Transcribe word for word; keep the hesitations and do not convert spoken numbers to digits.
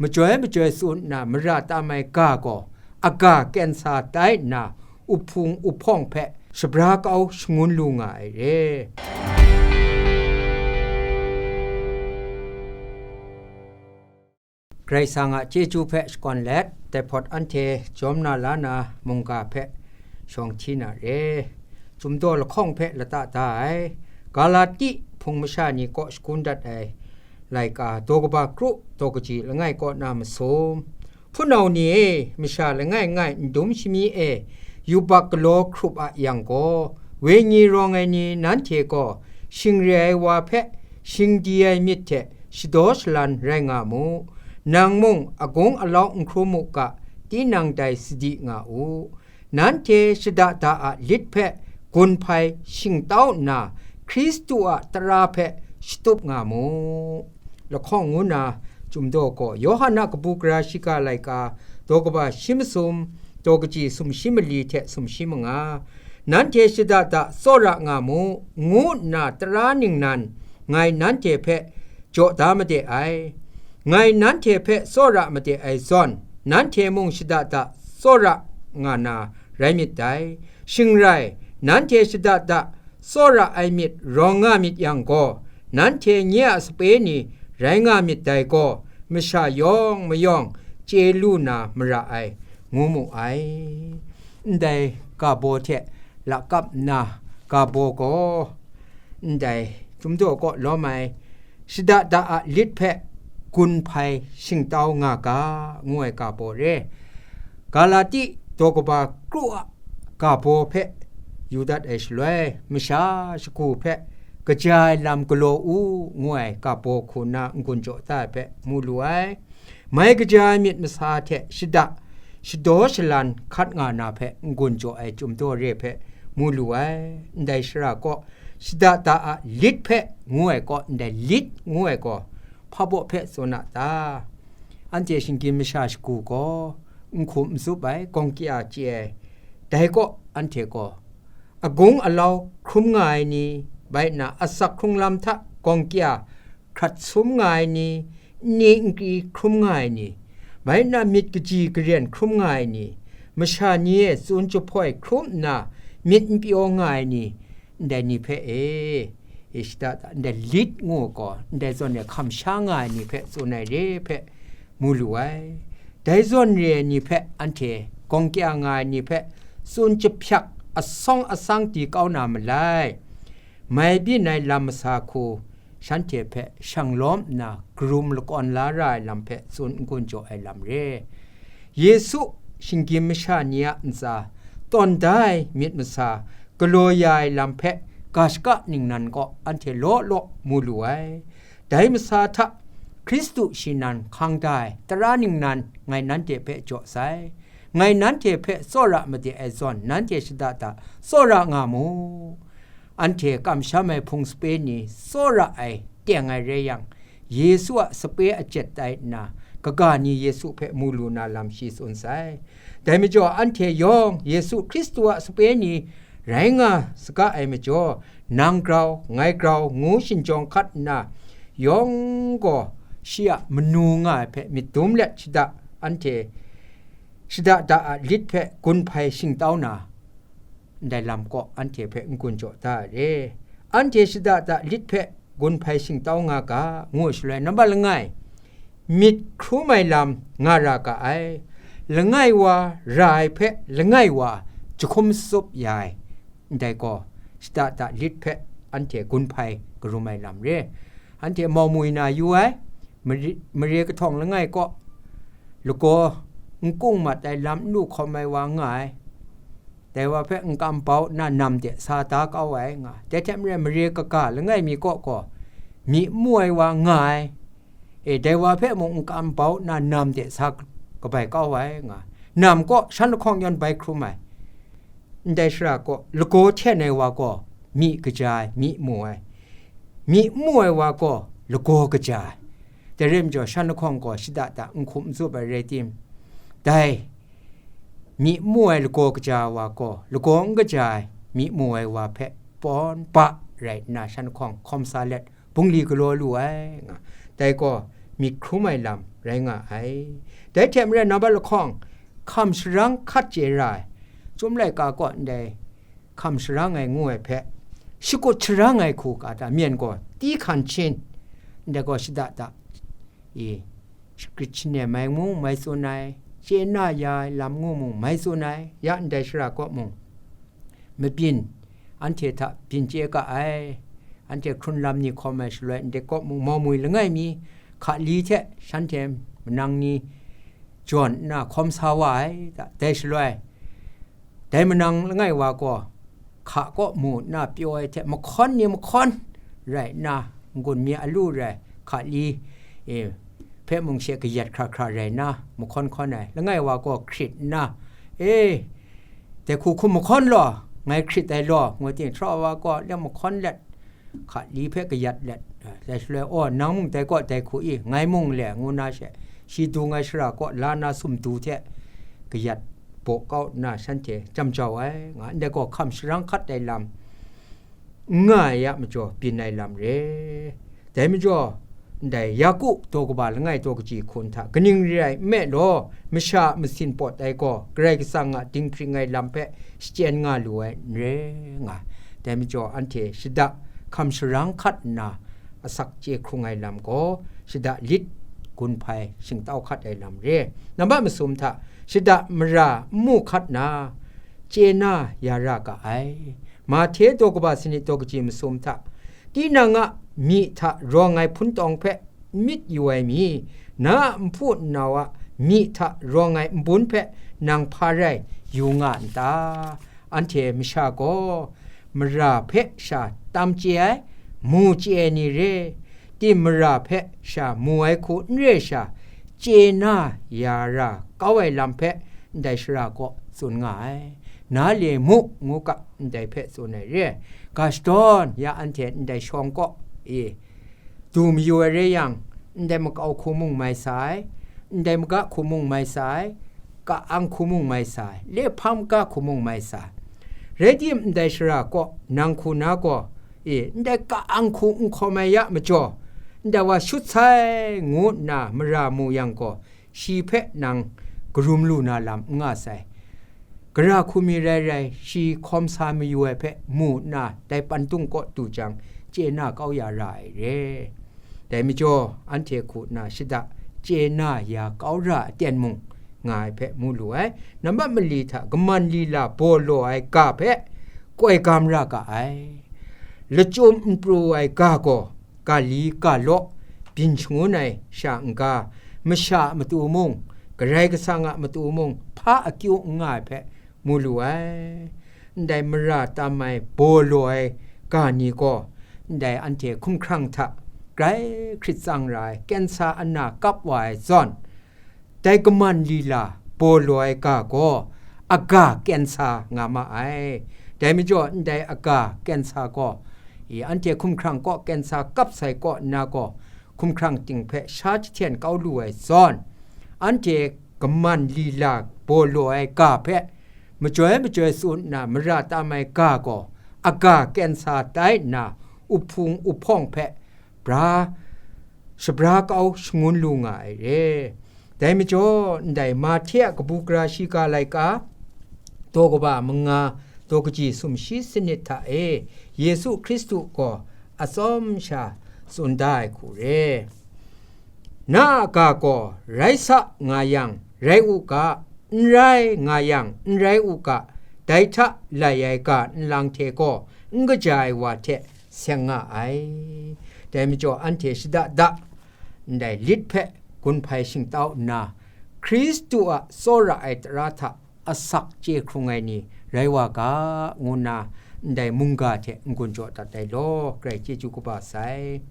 majoi majoi tsun nna mara tam ai ga gaw, aga kyensa tai nna, uhpung uhpawng hpe shabra kau shangun lu nga ai re. Karai Kasang a chyeju hpe shakawn let, dai hpawt anhte jawm na la na mungga hpe shawng hti na re. Chyum daw lahkawng hpe lata da ai, Galati hpung masha ni kaw shakun dat ai laika, daw kaba kru, daw kaji langai kaw na masum. Hpunau ni e, masha langai ngai ndum shami e yubak galaw hkrup a yang gaw, wenyi rawng ai ni nanhte gaw shing re ai wa hpe shingdi ai myit hte shadaw shalan rai nga mu. Nang mung agung alau n hkrum u ga, tinang dai sadi nga u. Nanhte shada da a lit hpe gun hpai shingtau nna, Hkristu a tara hpe shatup nga mu. Lahkawng ngu na Chyum daw gaw, Yawhan a kabu gara shiga laika, daw kaba shi masum, daw kaji sumshi mali hte sumshi manga, nanhte shada da tsawra nga mu, ngu nna tara ningnan ngai nanhte hpe jaw da made ai. Ngai nanhte hpe tsawra made ai zawn, nanhte mung shada da tsawra nga na rai myit dai. Shing rai, nanhte shada da tsawra ai myit rawng nga myit yang gaw, nanhte nye a sape ni rai nga myit dai gaw, masha yawng mayawng chye lu na mara ai, ngu mu ai. Ndai ga baw hte lakap nna, ga baw gaw ndai Chyum daw kaw lawm ai, shada da a lit hpe gun hpai shingtau nga ga, ngu ai ga baw re. Galati daw kaba kru a ga baw hpe yu dat ai shaloi, masha shagu hpe kaja ai lam galaw u, ngu ai ga baw hku nna n-gun jaw da ai hpe mu lu ai. Mai kaja ai myit masa hte shada, shadaw shalan hkat nga na hpe n-gun jaw ai Chyum daw re hpe mu lu ai. Ndai shara kaw, shada da a lit hpe ngu ai kaw, ndai lit ngu ai gaw, hpa baw hpe tsun a ta? Anhte shinggyim masha shagu gaw n hkum n tsup ai, gawng kya chye ai. Dai kaw, anhte gaw agung alau hkrum nga ai ni, bai nna asak hkrung lam hta gawng kya hkrat sum nga ai ni, nni nkri hkrum nga ai ni, bai nna myit kaji karen hkrum nga ai ni, masha ni e tsun jahpoi hkrum nna myit n pyaw nga ai ni, ndai ni hpe e, e shada da, ndai lit ngu gaw, ndai zawn e hkam sha nga ai ni hpe tsun ai re hpe mu lu ai. Dai zawn re ai ni hpe anhte gawng kya nga ai ni hpe tsun jahpyak asawng asang di kau na malai. Mai byin ai lam masa hku shanhte hpe shang lawm nna, karum lakawn la ra ai lam hpe tsun n-gun jaw ai lam re. Yesu shinggyim masha ni a ntsa tawn da ai myit masa galaw ya ai lam hpe ga shaka ningnan kaw anhte law law mu lu ai. Dai masa hta Hkristu shi nan hkang da ai tara ningnan ngai nanhte hpe jaw sai. Ngai nanhte hpe tsawra made ai zawn, nanhte shada da tsawra nga mu. Anhte kamsham ai hpung sape ni tsawra ai teng ai rai yang, Yesu a sape a jet tai nna, kaga ni Yesu hpe mu lu na lam shi tsun sai. Dai majaw, anhte yawng Yesu Hkristu a sape ni rai nga saga ai majaw, nang grau, ngai grau, ngu shinjawng hkat nna, yawng gaw shi a manu nga ai hpe myit dum let shada, anhte shada da a lit hpe gun hpai shingtau na, ndai lam kaw anhte hpe n-gun jaw da ai re. Anhte shada da lit hpe gun hpai shingtau nga ga, ngu shaloi, nambat langai, myit hkrum ai lam nga ra ga ai, langai wa ra ai hpe langai wa jahkum tsup ya ai, ndai gaw, shada da lit hpe anhte gun hpai karum ai lam re. Anhte mau mwi na yu ai, mare, mare kahtawng langai kaw, lagaw n kung mat ai lam n lu hkawm ai wa nga ai. Dai wa hpe n kam bau nna nam de sa da kau ai nga. Dai hte maren mare kaga langai mi kaw gaw, myi n mu ai wa nga ai. E, dai wa hpe mung n kam bau nna nam de sa kabai kau ai nga. Nam kaw shan lahkawng yawn bai hkrum ai. Ndai shara kaw, lagaw hten ai wa gaw, myi kaja ai, myi mu ai. Myi n mu ai wa gaw, lagaw kaja ai. Dai rai majaw, shan lahkawng gaw shada da n hkum n tsup ai rai tim, dai myi n mu ai lagaw kaja wa gaw, lagaw n kaja ai myi mu ai wa hpe pawn ba rai nna, shan lahkawng hkawm sa let, bungli galaw lu ai nga. Dai gaw, myit hkrum ai lam rai nga ai. Dai hte maren, nambat lahkawng, hkam sharang hkat chye ra ai, Chyum laika kaw ndai hkam sharang ai ngu ai hpe, shakut sharang ai hku ga ta, myen gaw, ti hkan hkyin, ndai gaw shada da, i, shagrit shane mai mung mai tsun ai, chye na ya ai lam ngu mung mai tsun ai, ya ndai shara kaw mung, mabyin, anhte hta byin chye ga ai, anhte hkrun lam ni hkawm ai shaloi, ndai kaw mung mau mwi langai mi, hka li hte shanhte manang ni jawn nna hkawm sa wa ai, dai shaloi, dai manang langai wa gaw, hka kaw mu nna pyaw ai hte mahkawn ni mahkawn rai nna, n-gun mi alu rai, hka li, e, hpe mung she kayat hkra hkra rai nna, mahkawn hkawn ai, langai wa gaw hkrit nna, e, dai hku hkum mahkawn law, ngai hkrit ai law, ngu ting, htra wa gaw lem mahkawn let, hka li hpe kayat let, dai shaloi, aw, nang mung dai kaw dai hku i, ngai mung le, ngu na she, shi dung ai shara kaw la na sumdu hte kayat baw kau nna shanhte jam jau ai, nga ndai gaw hkam sharang hkat ai lam n nga ai a majaw, byin ai lam re. Dai majaw, ndai Yaku daw kaba langai daw kaji hkun hta, kaning re ai nme law, masha a masin pawt ai gaw, Karai Kasang a dinghpring ai lam hpe shachyen nga lu ai n re nga. Dai majaw, anhte shada hkam sharang hkat nna, asak chye hkrung ai lam gaw, shada lit gun hpai shingtau hkat ai lam re. Nambat masum hta, shada mara n mu hkat na, chye na ya ra ga ai. Mahte daw kaba sanit daw kaji masum hta, tinang a myi hta rawng ai hpun tawng hpe n myit yu ai mi, na a nhpu nnau a myi hta rawng ai nbun hpe nang hpa rai yu nga n ta? Anhte masha gaw, mara hpe sha tam chye ai, mu chye ai ni re, tim mara hpe sha mu ai hku n re sha, chye na ya ra kau ai lam hpe ndai shara kaw tsun nga ai. Na le mu, ngu ga, ndai hpe tsun ai re. Ga shadawn ya anhte ndai shawng kaw e du mayu ai re yang, ndai makau hku mung mai sa ai, ndai maga hku mung mai sa ai, ka-ang hku mung mai sa ai, lehpam ga hku mung mai sa ai. Rai tim, ndai shara kaw nang hku na gaw, e, ndai ka-ang hku n hkawm ai ya majaw, ndai wa shut sai, ngu nna mara mu yang gaw, shi hpe nang karum lu na lam n nga sai. Gara hku mi rai rai, shi hkawm sa mayu ai hpe mu nna, dai pantung kaw du jang, chye na kau ya ra ai re. Dai majaw, anhte hku nna shada chye na ya kau ra aten mung, nga ai hpe mu lu ai. Nambat mali hta kaman lila baw law ai ga hpe koi gam ra ga ai. Lachyum n pru ai ga gaw, ga li ga law, byin shangun ai sha n-ga, masha a matu mung, Karai Kasang a matu mung, hpa akyu n nga ai hpe mu lu ai. Ndai mara tam ai baw law ai ga ni gaw, ndai anhte hkumhkrang hta grai hkrit tsang ra ai kensa ana kap wa ai zawn, dai kaman lila baw law ai ga gaw, aga kensa nga ma ai. Dai majaw, ndai aga kensa gaw, i, anhte hkumhkrang kaw kensa kap sai kaw nna gaw, hkumhkrang ting hpe sha jahten kau lu ai zawn, anhte kaman lila baw law ai ga hpe majoi majoi tsun nna mara tam ai ga gaw, aga kensa tai nna, uhpung uhpawng hpe bra, shabra kau shangun lu nga ai re. Dai majaw, ndai Mahte a kabu gara shiga laika, daw kaba manga, daw kaji sumshi sanit hta e, Yesu Hkristu gaw atsawm sha tsun da ai hku re. Na a ga gaw, rai sa nga yang, rai u ga, n rai nga yang, n rai u ga, dai hta lai ai ga nlang hte gaw, n kaja ai wa hte seng nga ai. Dai majaw, anhte shada da, ndai lit hpe gun hpai shingtau nna, Hkristu a tsawra ai tara hta asak chye hkrung ai ni rai wa ga, ngu nna ndai mungga hte n-gun jaw dat ai law, Karai chyeju kaba sai.